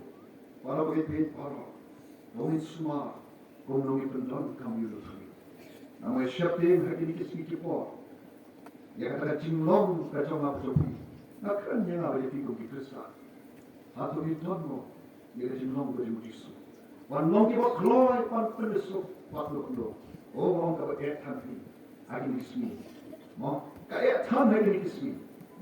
Para bangeit baroh, to ngin sumar kumno ngin pyndonkam ïa u Trai. Namar sheptieng ha kine ki sngi ki por, ïa kata ka jinglong ka jong nga bad jong phi, nga kren ïa nga bad ïa phi kum ki Khristan. Hato ngi don mo ïa ka jinglong ka jong u Jisu ban long kiba kloi ban pynïasuk bad lukhloo? O, ba ong kaba eh than hi ha kine ki sngi. Mo, ka eh than ha kine ki sngi.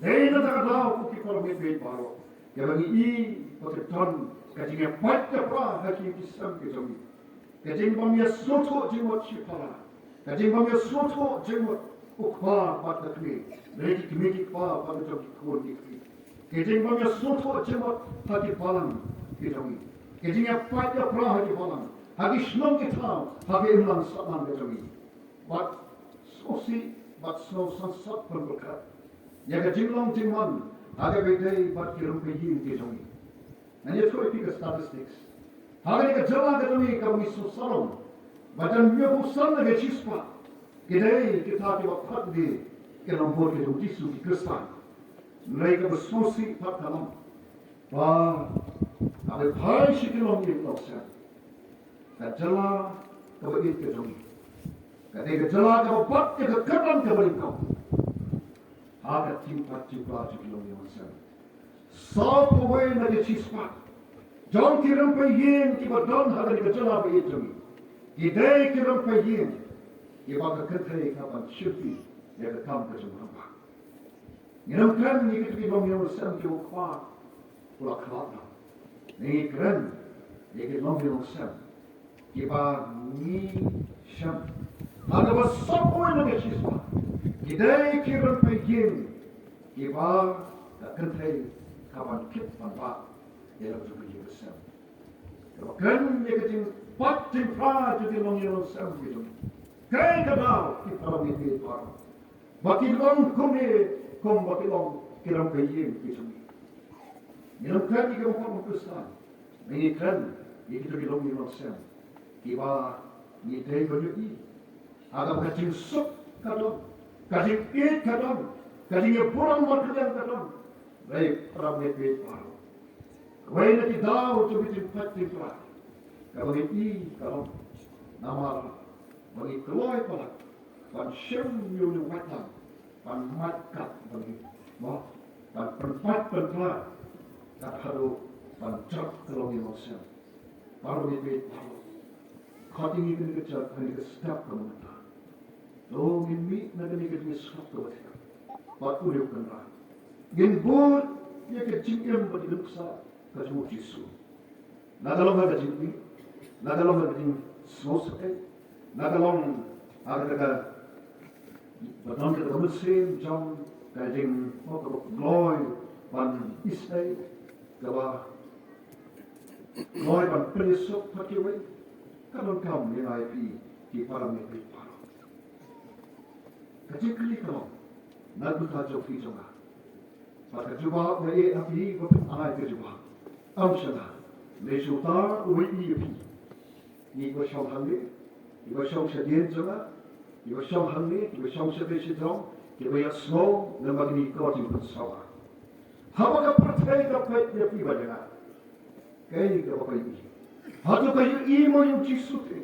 Dei na kata ka daw ko ki para bangeit baroh, kaba ngi i ba ka don ka jingïapait ïapra ha ki, ki sem ki jong ngi. Ka jingbym ïasngewthuh jingmut shipara, ka jingbym ïasngewthuh jingmut u kpa bad ka kmie, lane ki kmie ki kpa bad ka jong ki khun ki kti. Ka jingbym ïasngewthuh jingmut ha ki balang ki jong ngi. Ka jingïapait ïapra ha ki balang, ha ki shnong ki thaw, ha ka imlang sahlang ka jong ngi. Bad sngewsih bad sngew sangsot pynpyrkhat ïa ka jinglong jingman ha kaba ïadei bad ki rympei ïing ki jong ngi. Ngan ïathuh ïa phi ka statistics. Ha kane ka jylla ka jong ngi kaba ngi sngewsarong ba don hynñiewphew san na ka shispah ki dei kita kiba khot ïa ki nongbud ki jong u Jisu, ki Khristan. Hynrei kaba sngewsih pat ka long ba haba phai sha ki longïing longsem, ka jylla kaba ïeit ka jong ngi ka dei ka jylla kaba bat ïa ka kyrdan kaba nyngkong ha ka jingpait jingpla jong ki longïing longsem. Sawphew wei na ka shispah jong ki rympei ïing kiba don ha kane ka jylla ba ïeit jong ngi ki dei ki rympei ïing kiba ka kynthei ka ban shimti ïa ka kam ka jong u rangbah. Ngim kren ïa kito ki longïing longsem kiba u kpa u la khlad noh. Ngi kren ïa ki longïing longsem kiba ngi shem. Ha kaba sawphew na ka shispah ki dei ki rympei ïing kiba ka kynthei ka ban kit ban bah ïa la ka jong ka ïing ka sem. Kaba kren ïa ka jingpait jingpra jong ki longïing longsem ki jong ngi. Kaei ka daw, ki para bangeit baroh, ba ki long kumne, kumba ki long ki rympei ïing ki jong ngi? Ngim kren ïa ki bangeit Khristan, ngi kren ïa kito ki longïing longsem kiba ngi dei ban ïohi ha kaba ka jingsuk ka don, ka jingïeit ka don, ka jingïaburom markylliang ka don. Hynrei para bangeit baroh, kawei na ki daw jong ka jingpait jingpra kaba ngi i ka long namar ba ngi kloi palat ban shim ïa une u waitlam ban mad kat ba ngi, mo, ban pynpait pynpra kat haduh ban jop ka longïing longsem. Para bangeit baroh, khot ïa ngi kane ka jingkyrmen, kane ka step ka mynta. To ngin mih na kane ka jingïasnoh kaba thiang bad une u Kynrad. Ngin bud ïa ka jingim bad ïa ka nuksa ka jong u Jisu. Na ka long ha ka jingmih, na ka long ha ka jingsngewsynei, na ka long ha kata kaba don kata ka mynsiem jong ka jing, mo, kaba kloi ban isynei, kaba kloi ban pynïasuk bad kiwei. Ka donkam ïa ngi, ïa phi ki para bangeit baroh. Ka jingkylli ka long na ka bynta jong phi jong nga. Bad ka jubab nga ïa phi, ba phin ai ka jubab. Ym shynna, leit sha uta uba ïohi ïa phi. Ngi ba shong hangne, ngi ba shong shadien jong nga, ngi ba shong hangne, ngi ba shong shatei shajrong, kiba ïohsngew namar kine ki kot jingpynsawa. Haba ka pyrthei ka peit ïa phi bad ïa nga, kaei kaba ka ïohi? Hato ka ïohi mo ïa u Jisu te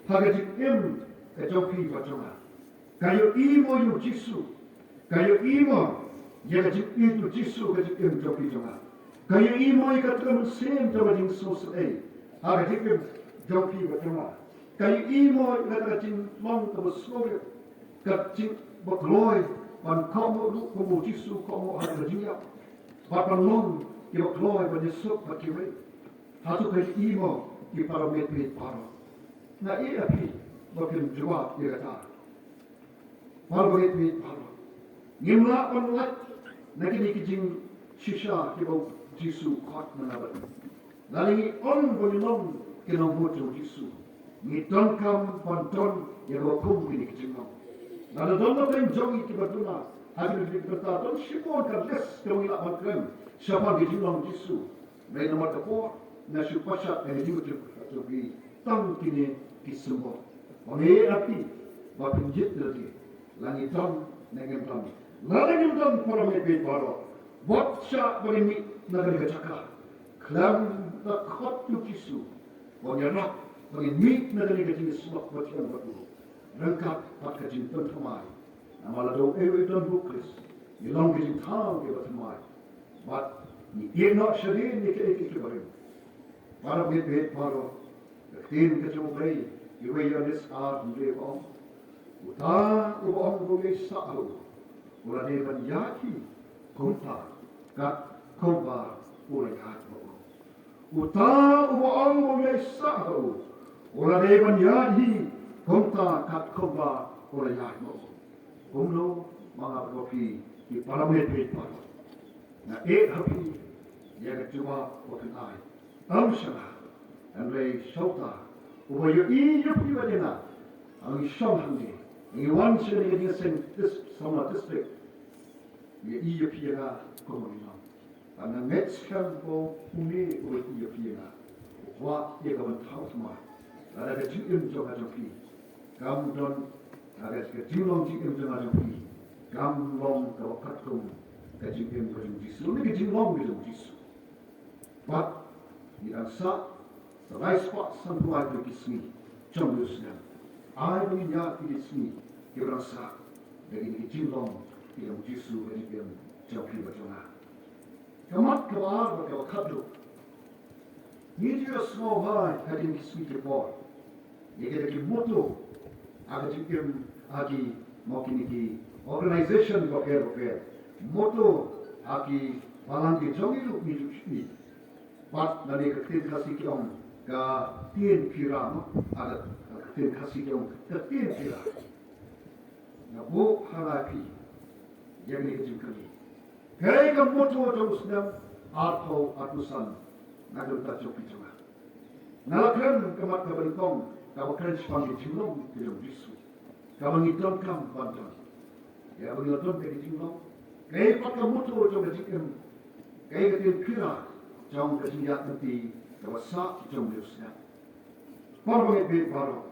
ha ka jingim ka jong phi bad jong nga? Ka ïohi mo ïa u Jisu? Ka ïohi mo ïa ka jingïeit u Jisu ha ka jingim jong phi jong nga? Ka ïohi mo ïa kata ka mynsiem jong ka jingsngewsynei ha ka jingim jong phi bad jong nga? Ka ïohi mo ïa kata ka jinglong kaba sngewrit, ka jingbakloi ban kohnguh ruh kum u Jisu u kohnguh ha kata ka jingïap, bad ban long kiba kloi ban ïasuk bad kiwei? Hato ka ïohi mo ki para bangeit baroh? Nga ïa phi ba phin jubab ïa kata. Para bangeit baroh, ngim lah ban lait na kine ki jingshisha kiba u Jisu u khot na nga bad phi. Lada ngi ong ba ngi long ki nongbud jong u Jisu, ngi donkam ban don ïa kaba kum kine ki jinglong. Lada don na pdeng jong ngi kiba duna ha kine ki bynta, don shibun ka list kaba ngi lah ban kren shaphang ki jinglong u Jisu. Hynrei namar ka por nga shu pynshai ïa ka jingmut jong phi tang kine ki symbol. Ba ngi ïa phi ba phin jied lade, la ngi don ne ngim don. Lada ngim don, para bangeit baroh, wat shah ba ngin mih na kane ka jaka khlem da khot ïa u Jisu ban ïarap ba ngin mih na kane ka jingïasyllok bathiang bad u, ryngkat bad ka jingpynthymmai. Namar lada uei uei u don ha u Khrist, ngi long ki jingthaw kiba thymmai. Bad ngi ïeh noh shadien ïa kiei kiei kiba rim. Para bangeit baroh, ka ktien ka jong U Blei, Iwei Ïoannis ar hynriew ka ong: Uta uba ong ba u ïaisah ha u, u la dei ban ïaid hi kumta kat kumba u la ïaid ma u. Uta uba ong ba u ïaisah ha u, u la dei ban ïaid hi kumta kat kumba u la ïaid ma u. Kumno ma nga bad ma phi ki para bangeit baroh? Nga ïeh ha phi ïa ka jubab ba phin ai. Ym shynna, hynrei sha uta uba ïohi ïa phi bad ïa nga. Ngi shong hangne, ngi wan sha kane ka jingïaseng Samla District. Ngi ïohi ïa phi ïa nga kumba ngi long. Nga ngeit skhem ba une uba ïeit ïa phi ïa nga u kwah ïa ka ban thaw thymmai. Lada ka jingim jong nga jong phi kam don, lada ka jinglong jingim jong nga jong phi kam long kaba katkum ka jingim ka jong u Jisu, ne ka jinglong ka jong u Jisu. Bad ngi dang sah sa lai spah sanphew lai tylli ki sngi jong une u snem. Ai ba ngin ïaid ïa ki sngi kiba dang sah da kine ki jinglong ki jong u Jisu ha ka jingim jong phi bad jong nga. Ka mat kaba ar bad kaba khatduh, ngi ju ïohsngew bha ha kine ki sngi ki por ïa kita ki motto ha ka jingim, ha ki, mo, kine ki organisation bapher bapher. Motto ha ki balang ki jong ngi ruh ngi ju ïohi. Bad lane ka ktien Khasi ki ong ka tien phira, mo, ha ka ktien Khasi ki ong ka tien phira. Nga buh ha nga ïa phi ïa kane ka jingkylli. Kaei ka motto jong u snem arphew arphew san na ka bynta jong phi jong nga? Nga la kren ka mat kaba nyngkong kaba kren shaphang ka jinglong ka jong u Jisu, kaba ngi donkam ban don. Ïa ba ngi la don ka jinglong, kaei pat ka motto jong ka jingim, kaei ka tien phira jong ka jingïaid lynti kaba sah jong une u snem? Para bangeit baroh,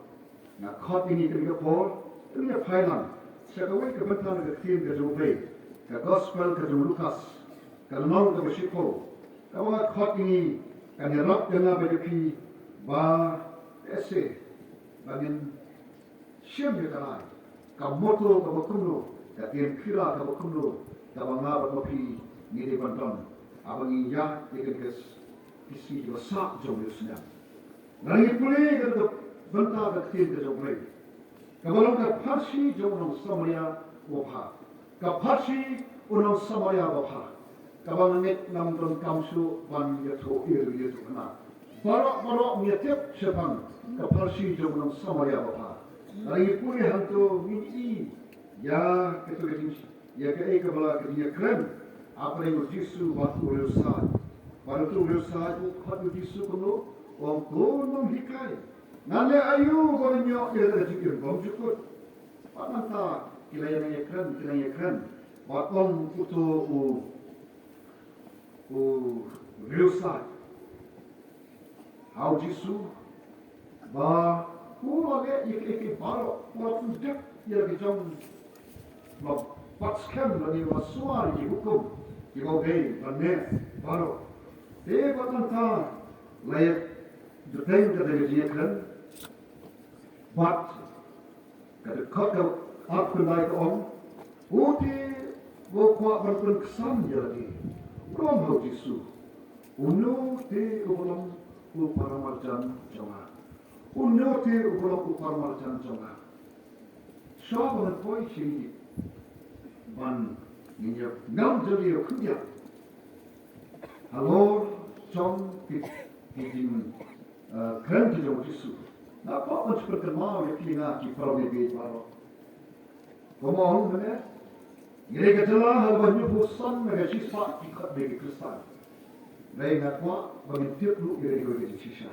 nga khot ïa ngi kane ka por, ïa ngi ïa phai lang sha kawei ka bynta na ka ktien ka jong U Blei, ka Gospel ka jong u Lukas, ka lynnong kaba shiphew, kaba nga khot ïa ngi, kan ïarap ïa nga bad ïa phi ba, ese, ba ngin shim ïa ka rai, ka motto kaba kumno, ka tien phira kaba kumno, kaba nga bad ma phi ngi dei ban don haba ngi ïaid ïa kane ka s-, ki sngi kiba sah jong une u snem. Lada ngi pule ïa kane ka bynta ka ktien ka jong U Blei, kaba long ka pharshi jong u nong Samaria uba bha. Ka pharshi u nong Samaria uba bha, kaba nga ngeit ngam donkam shuh ban ïathuh ïa u ïathuh kane. Baroh baroh ngi ïa tip shaphang ka pharshi jong u nong Samaria uba bha. Lada ngi pule hangto ngin i ïa kato ka jing, ïa kaei kaba la ka jingïakren hapdeng u Jisu bad u riewsaid. Bad uto u riewsaid u khot ïa u Jisu kumno, u ong, ko nonghikai, ngan leh aïu ba ngan ïoh ïa kata ka jingim bymjukut? Bad mynta ki la ïa nang ïakren, ki la ïa nang ïakren. Bad ong uto u, u riewsaid ha u Jisu ba u la leh ïa kiei kiei baroh, u la pyndep ïa la ki jong, u la bat skhem lane u la sumar ïa ki hukum kiba u dei ban leh baroh. Te bad mynta la ïa bteng kata ka jingïakren. Bad ka dkhot ka arphew khyndai ka ong, u te uba kwah ban pynksan ïa lade, u ong ha u Jisu, uno te uba long u paramarjan jong nga? Uno te uba long u paramarjan jong nga? Shuwa ba ngan poi sha ïing, ban ngin ïa ngam jylliew khyndiat halor jong ki, ki jing, eh, kren ki jong u Jisu. Nga kwah ban shu pynkynmaw ïa phi nga ki para bangeit baroh. Kumba ong mynne, ngi dei ka jylla ha kaba hynñiewphew san na ka shispah ki khot ba ki Khristan. Hynrei nga kwah ba ngin tip ruh ïa kawei ka jingshisha.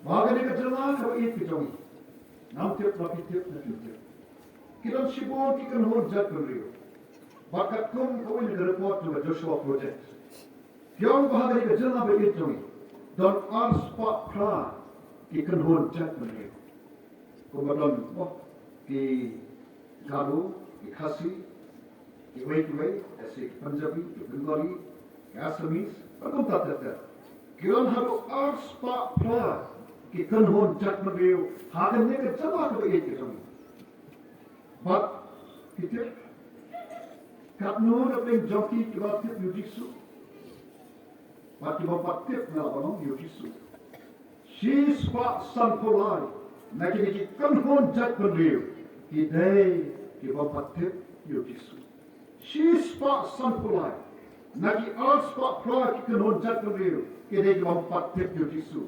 Ba kane ka jylla kaba ïeit ka jong ngi, ngam tip ba phi tip ne phim tip, ki don shibun ki kynhun jaitbynriew. Bad katkum kawei na ka report jong ka Joshua Project, ki ong ba ha kane ka jylla ba ïeit jong ngi don arspah phra ki kynhun jaitbynriew. Kumba don, oh, ki Garo, ki Khasi, kiwei kiwei, ese ki Punjabi, ki Bengali, ki Assamese, bad kumta ter ter. Ki don haduh arspah phra ki kynhun jaitbynriew ha kane ka jylla kaba ïeit ka jong ngi. Bad phi tip katno na pdeng jong ki kiba tip ïa u Jisu? Bad kiba ym pat tip, nga la ban ong, ïa u Jisu, shispah sanphew lai na kine ki kynhun jaitbynriew ki dei kiba ym pat tip ïa u Jisu. Shispah sanphew lai na ki arspah phra ki kynhun jaitbynriew ki dei kiba ym pat tip ïa u Jisu.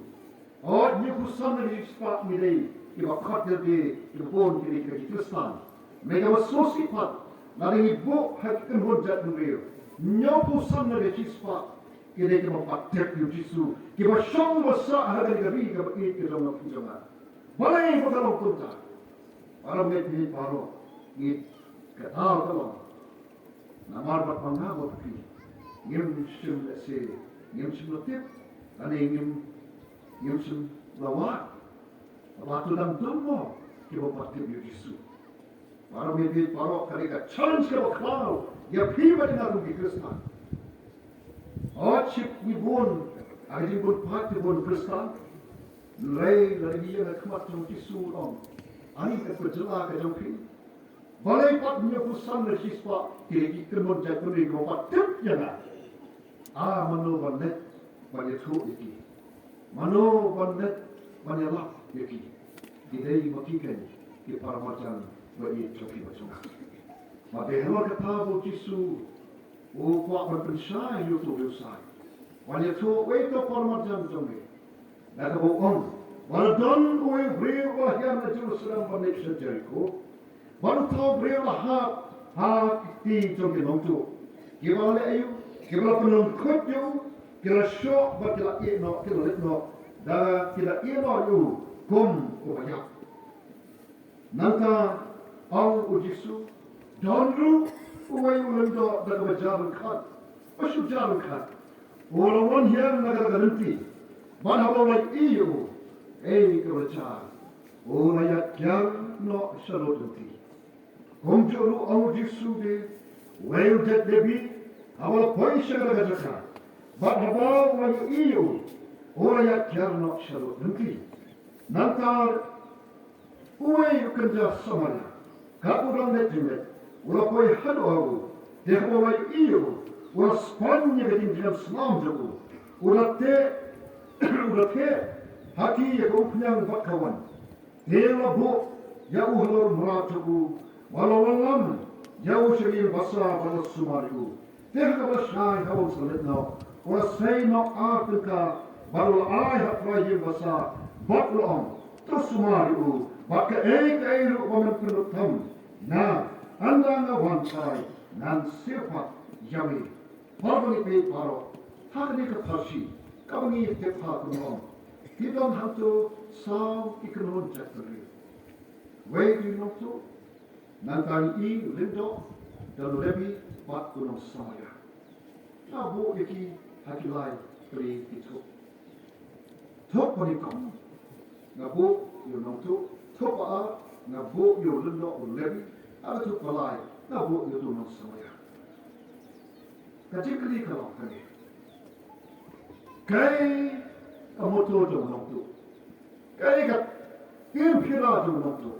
Hooid, hynñiewphew san na ki shispah ngi dei kiba khot ïa lade, kiba bun ki dei kiba ki Khristan. Hynrei kaba sngewsih pat, lada ngi buh ha ki kynhun jaitbynriew, hynñiewphew san na ki shispah ki dei kiba ym pat tip ïa u Jisu, kiba shong ba sah ha kane ka ri kaba ïeit ka jong nga, ka jong nga. Balei ba ka long kumta? Para bangeit baroh, ngi, ka daw ka long namar ba ma nga bad phi Ngim shym la sngewthuh, ngim shym la tip, lane ngim, ngim shym la wad. Haba to dang don mo kiba pat tip ïa u Jisu. Para bangeit baroh, ka dei ka challenge kaba khlaw ïa phi bad nga kum ki Khristan. Hooid, shibun ha ka jingbun pat ki bun Khristan, hynrei lada ngi ïeng ha khmat jong u Jisu, u ong, ani ka jylla ka jong phi. Balei pat hynñiewphew san na shispah ki dei ki kynhun jaitbynriew kiba pat tip ïa nga? Ah, mano ban leit ban ïathuh ïa ki? Mano ban leit ban ïalap ïa ki? Ki dei ma ki keiñ ki paramarjan ba ïeit jong phi bad jong nga. Bad dei halor kata ba u Jisu u kwah ban pynshai ïa uto u riewsai ban ïathuh uwei uto u paramarjan jong me. Da kaba u ong, ba la don uwei u briew uba la hiar na Jerusalem ban leit sha Jeriko. Bad uta u briew u la hap ha ki kti jong ki nongtuh, kiba la leh aïu? Kiba la pynlyngkhuit ïa u, ki la shoh bad ki la ïeh noh, ki la leit noh, da ki la ïeh noh ïa u kum uba ïap. Nangta ong u Jisu, don ruh uwei u lyngdoh da kaba jar ryngkat. Ba shu jar ryngkat, u la wan hiar na kata ka lynti. Bad haba u la ïohi ïa u, ei, kaba la jar, u la ïaid kiar noh sha lut lynti. Kumjuh ruh, ong u Jisu, de uwei u jait Lebi, haba u la poi sha kata ka jaka, bad haba u la ïohi ïa u, u la ïaid kiar noh sha lut lynti. Nangta uwei u kynja Samaria, katba u dang leit jingleit, u la poi haduh ha u. Te haba u la ïohi ïa u, u la spon ïa ka jingdon snam jong u. U la teh, u la teh ha ki ïa ka umphniang bad ka wan. Te u la buh ïa u halor u mrad jong u, bad u la wallam ïa u sha ka ïing basa bad u la sumar ïa u. Te ha kaba la shai haba u sa leit noh, u la sei noh ar tyngka, bad u la ai ha u trai ïing basa, bad u la ong, to sumar ïa u, bad kaei kaei ruh ba men pynlut tam, nga, ynda nga wan phai, ngan siew pat ïa me. Para bangeit baroh, ha kane ka pharshi kaba ngi tip ha, kumno, ki don hangto saw ki kynhun jaitbynriew. Wei u nongtuh, nangta ngi i u lyngdoh, don u Lebi bad u nongsamaria. Nga buh ïa ki ha ki lai pli ki thup. Thup ba nyngkong, nga buh ïa u nongtuh. Thup ba ar, nga buh ïa u lyngdoh, u Lebi. Ha ka thup ba lai, nga buh ïa u nongsamaria. Ka jingkylli ka long kane: kaei ka motto jong u nongtuh? Kaei ka tien phira jong u nongtuh?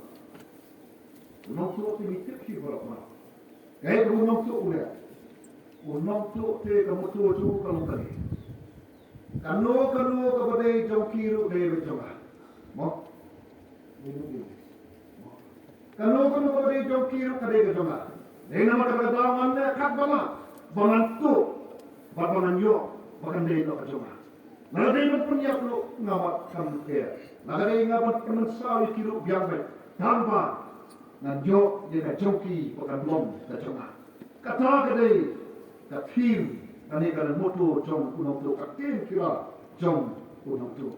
U nongtuh te ngi tip hi baroh baroh. Kaei kaba u nongtuh u leh? U nongtuh te ka motto jong u ka long kane: kano kano kaba dei jong ki ruh dei beit jong nga. Mo? Kano kano kaba dei jong ki ruh ka dei ka jong nga. Dei namar kata ka daw ngan leh katba lah ba ngan tuh bad ba ngan ïoh ba kan dei noh ka jong nga. Lada dei ban pynïap ruh, nga wat kam eh. Lada dei nga ban pynmynsaw ïa ki ruh, biang beit, tang ba ngan ïoh ïa ka jong ki ba kan long ka jong nga. Kata ka dei ka theme lane ka motto jong u nongtuh, ka tien phira jong u nongtuh.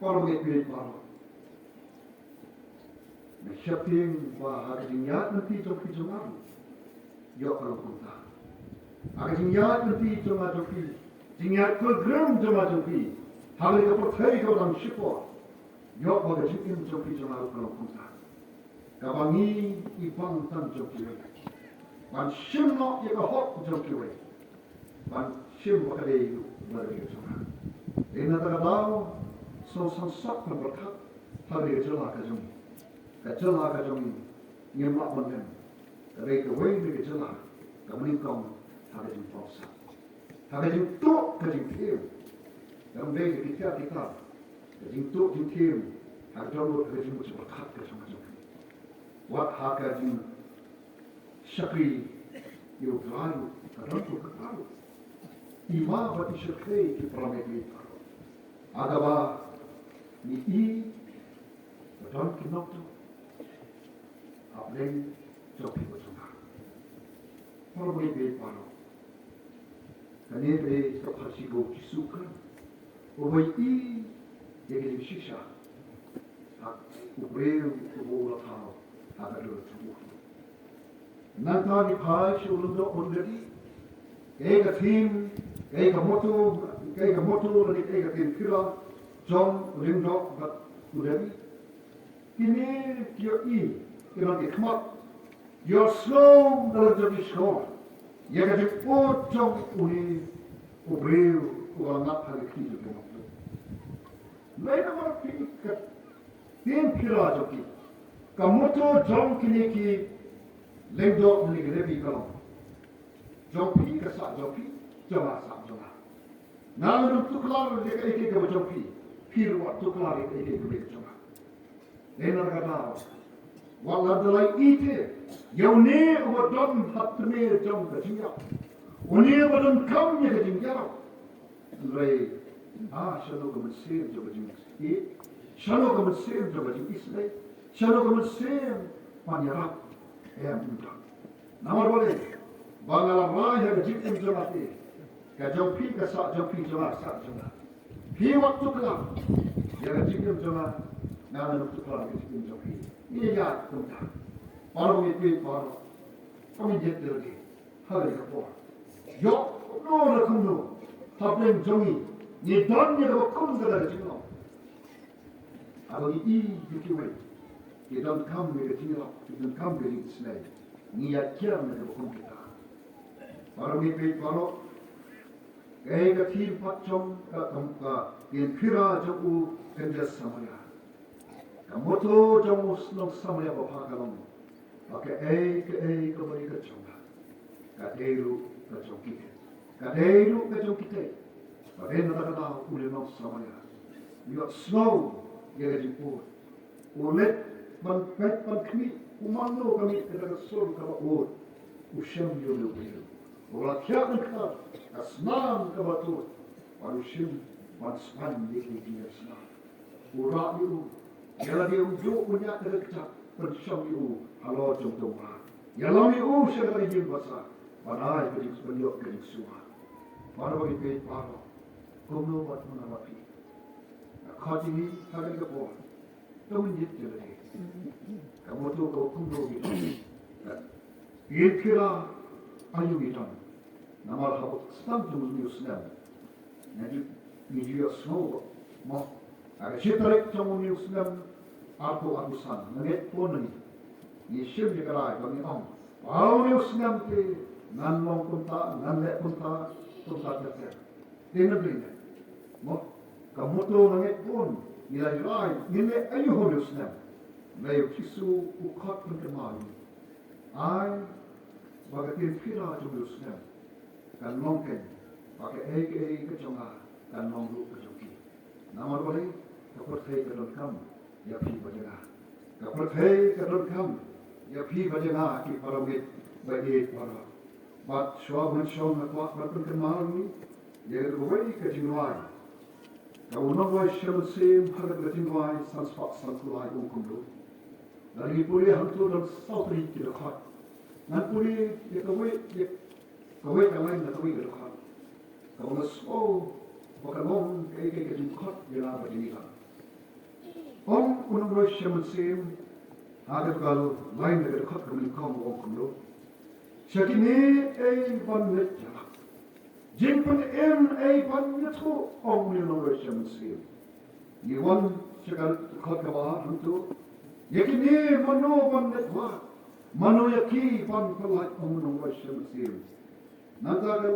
Para bangeit baroh, nga sheptieng ba ha ka jingïaid lynti jong phi jong nga ruh, ïoh ka long kumta. Ha ka jingïaid lynti jong nga jong phi, jingïaid program jong nga jong phi, ha kane ka pyrthei kaba dang shipor, ïoh ba ka jingim jong phi jong nga ruh ka long kumta. Kaba ngi i bang tang jong kiwei, ban shim noh ïa ka hok jong kiwei, ban shim ba ka dei ruh ba ka dei ka jong nga. Dei na kata ka daw sngewsih sngewsuk ban pyrkhat ha kane ka jylla ka jong ngi. Ka jylla ka jong ngi, ngim lah ban lem, ka dei kawei na ki jylla kaba nyngkong ha ka jingbamsap, ha ka jingtuh ka jingthem. Kam dei ka jingthiah kita, ka jingtuh jingthem, ha ka dohnud, ha ka jingmut jingpyrkhat ka jong ngi. Wat ha ka jing shakri ïa U Trai ruh ka don ruh kata ruh. I ma bad i shyrkhei ki para bangeit baroh. Ha kaba ngi i ba don ki nongtuh hapdeng jong phi bad jong nga. Para bangeit baroh, kane ka dei ka pharshi kaba u Jisu u kren, uba ïohi ïa ka jingshisha ha u briew uba u la thaw ha ka dur jong u. Nangta ngi phai sha u lyngdoh bad u Lebi, Kaei ka theme, kaei ka motto, kaei ka motto lane kaei ka theme phi la jong u Lyngdoh bad u Debbie. Kine ki ïohi ki nongkhmat, ïohsngew da la jong ki shkor ïa ka jingpud jong une u briew uba la ngat ha ka kti jong ki mawtluid. Lei namar phi ka theme phi la jong ki, ka motto jong kine ki Lyngdoh lane ki Debbie ka long, jong phi ka sah jong phi, jong nga sah jong nga. Nga ngan tuklar ïa kaei kaei kaba jong phi, phi ruh wat tuklar ïa kaei kaei kaba jong nga. Dei na kata ka daw, wat la da la ïeit ïa une uba don ha tmier jong ka jingïap, une uba donkam ïa ka jingïarap. Hynrei, ah, shano ka mynsiem jong ka jingïeit? Shano ka mynsiem jong ka jingisynei? Shano ka mynsiem ban ïarap? Em, ym don. Namar balei? Ba nga la rai ha ka jingim jong nga te, ka jong phi ka sah jong phi, jong nga sah jong nga. Phi wat tuklar ïa ka jingim jong nga, nga ngan tuklar ïa ka jingim jong phi. Ïa, ïa kumta. Para bangeit baroh, ka mynjur ïa lade ha kane ka por. Ïoh kumno la kumno, hapdeng jong ngi ngi don ïa kaba kum kata ka jinglong. Haba ngi i ïa kiwei ki donkam ïa ka jingïarap, ki donkam ïa ka jingisynei, ngi ïaid kiar na kaba kum kita. Para bangeit baroh, kaei ka theme pat jong ka, ka, ka Diengphira jong u kynja Samaria? Ka motto jong u nong Samaria babha ka long, ba kaei kaei kaba dei ka jong nga, ka dei ruh ka jong ki, ka dei ruh ka jong kitei. Ba dei na kata ka daw une u nong Samaria u ïohsngew ïa ka jingpud. U leit ban peit ban khmih, u mano ka mih kata ka sur kaba ud. U shem ïa une u briew uba la thiah lyngkar, ka snam kaba tuid. Bad u shim ban span ïa ki jingïasnam. U rah ïa u, ïa lade umjuh un ïaid da ka kjat, pynshong ïa u halor jong ka umra. Ïalam ïa u sha ka ïing basa, ban ai ka jing, ban ïoh ka jingsumar. Para bangeit baroh, kumno bad kumno ma phi? Nga khot ïa ngi ha kane ka por, to ngin ïeit ïa lade. Ka motto kaba kumno ngi don? Ïeit, phi la aïu ngi don? Namar haba sdang jong une u snem, ngi ju, ngi ju ïohsngew ba, mo, ha ka shi tarik jong une u snem arphew arphew san, nga ngeit bun na ngi ngi shim ïa ka rai ba ngi ong, ba une u snem te ngan long kumta, ngan leh kumta, kumta ter ter. Te ngan leh ne, mo, ka motto nga ngeit bun ngi la rai, ngin leh aïu ha une u snem? Hynrei u Jisu u khot pynkynmaw ïa ngi, ai ba ka Diengphira jong une u snem kan long kein ba kaei kaei ka jong nga kan long ruh ka jong ki. Namar balei? Ka pyrthei ka donkam ïa phi bad ïa nga. Ka pyrthei ka donkam ïa phi bad ïa nga, ki para bangeit ba ïeit baroh. Bad shuwa ban shong, nga kwah ban pynkynmaw ïa ngi ïa kawei ka jingrwai kaba u nongrwai shem mynsiem ha ka jingrwai san spah san phew lai u ong kumno. Lada ngi pule hangto don saw tylli ki dkhot. Ngan pule ïa kawei, ïa kawei ka lain na kawei ka dkhot, kaba nga sngew ba ka long kaei kaei ka jingkhot ïa la bad ïa ngi. Ong u nongrwai shem mynsiem ha kata ka lain na ka dkhot kaba nyngkong, u ong kumno: Sha kine ei ban leit ïalap, jingpynim ei ban ïathuh, ong une u nongrwai shem mynsiem. Ngi wan sha ka dkhot kaba ar hangto: Ïa kine mano ban leit wad, mano ïa ki ban pyllait, ong u nongrwai shem mynsiem. Nangta ka